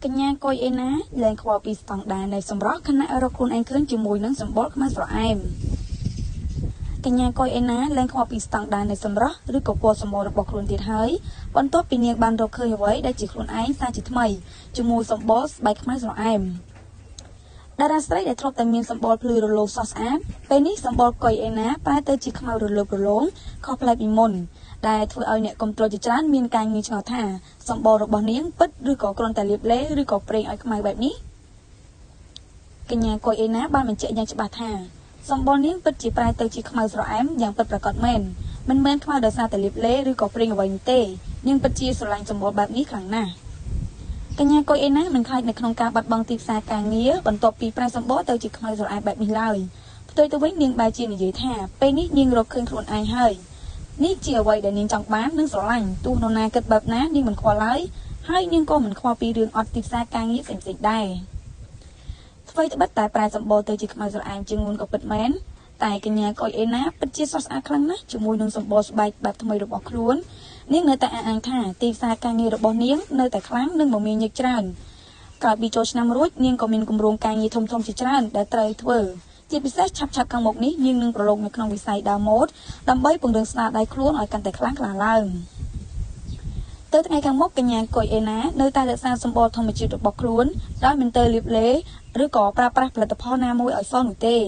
កញ្ញាកុយអេណាលែងខ្វល់ពីស្តង់ដារនៃសម្រស់ខណៈរកខ្លួនឯងឃើញជាមួយនឹងសម្បុរខ្មៅស្រអែមកញ្ញាកុយអេណាលែងខ្វល់ពីស្តង់ដារនៃសម្រស់ឬក៏ពណ៌សម្បុររបស់ខ្លួនទៀតហើយបន្ទាប់ពីនាងបានរកឃើញអ្វីដែលជាខ្លួនឯងសាជាថ្មីជាមួយសម្បុរស្បែកខ្មៅស្រអែមតារាស្រីដែលធ្លាប់តែមានសម្បុរភ្លឺរលោងស្រស់ស្អាតពេលនេះសម្បុរកុយអេណាប្រែទៅជាខ្មៅរលើបរលោងខុសប្លែកពីមុនដែលធ្វើឲ្យអ្នកគាំទ្រជាច្រើនមានការងឿងឆ្ងល់ថាសម្បុររបស់នាងពិតឬក៏គ្រាន់តែលាបឡេឬក៏ប្រេងឲ្យខ្មៅបែបនេះកញ្ញាកុយអេណាបានបញ្ជាក់យ៉ាងច្បាស់ថាសម្បុរនាងពិតជាប្រែទៅជាខ្មៅស្រអែមយ៉ាងពិតប្រាកដមែនមិនមែនខ្មៅដោយសារតែលាបឡេឬក៏ប្រេងអ្វីនោះទេនាងពិតជាស្រឡាញ់សម្បុរបែបនេះខ្លាំងណាស់កញ្ញាកុយអេណាមិនខ្លាចនៅក្នុងការបាត់បង់ទីផ្សារការងារបន្ទាប់ពីប្រែសម្បុរទៅជាខ្មៅស្រអែមបែបនេះឡើយផ្ទុយទៅវិញនាងបែរជានិយាយថាពេលនេះនាងរកឃើញខ្លួនឯងហើយនេះជាអ្វីដែលនាងចង់បាននិងស្រឡាញ់ទោះនរណាគិតបែបណានាងមិនខ្វល់ឡើយហើយនាងក៏មិនខ្វល់ពីរឿងអត់ទីផ្សារការងារផ្សេងៗដែរអ្វីត្បិតតែប្រែសម្បុរទៅជាខ្មៅស្រអែមជាងមុនក៏ពិតមែនតែកញ្ញាកុយអេណាពិតជាស្រស់ស្អាតខ្លាំងណាស់ជាមួយនឹងសម្បុរស្បែកបែបថ្មីរបស់ខ្លួននាងនៅតែអះអាងថាទីផ្សារការងាររបស់នាងនៅតែខ្លាំងនិងមមាញឹកច្រើនក្រោយពីចូលឆ្នាំរួចនាងក៏មានគម្រោងការងារធំៗជាច្រើនដែលត្រូវធ្វើជាពិសេសឆាប់ៗខាងមុខនេះនាងនឹងប្រឡូកនៅក្នុងវិស័យដើមម៉ូដដើម្បីពង្រឹងស្នាដៃខ្លួនឲ្យកាន់តែខ្លាំងក្លាឡើងទៅថ្ងៃខាងមុខកញ្ញាកុយអេណានៅតែរក្សាសម្បុរធម្មជាតិរបស់ខ្លួនដោយមិនទៅលាបឡេឬក៏ប្រើប្រាស់ផលិតផលណាមួយឲ្យសនោះទេ។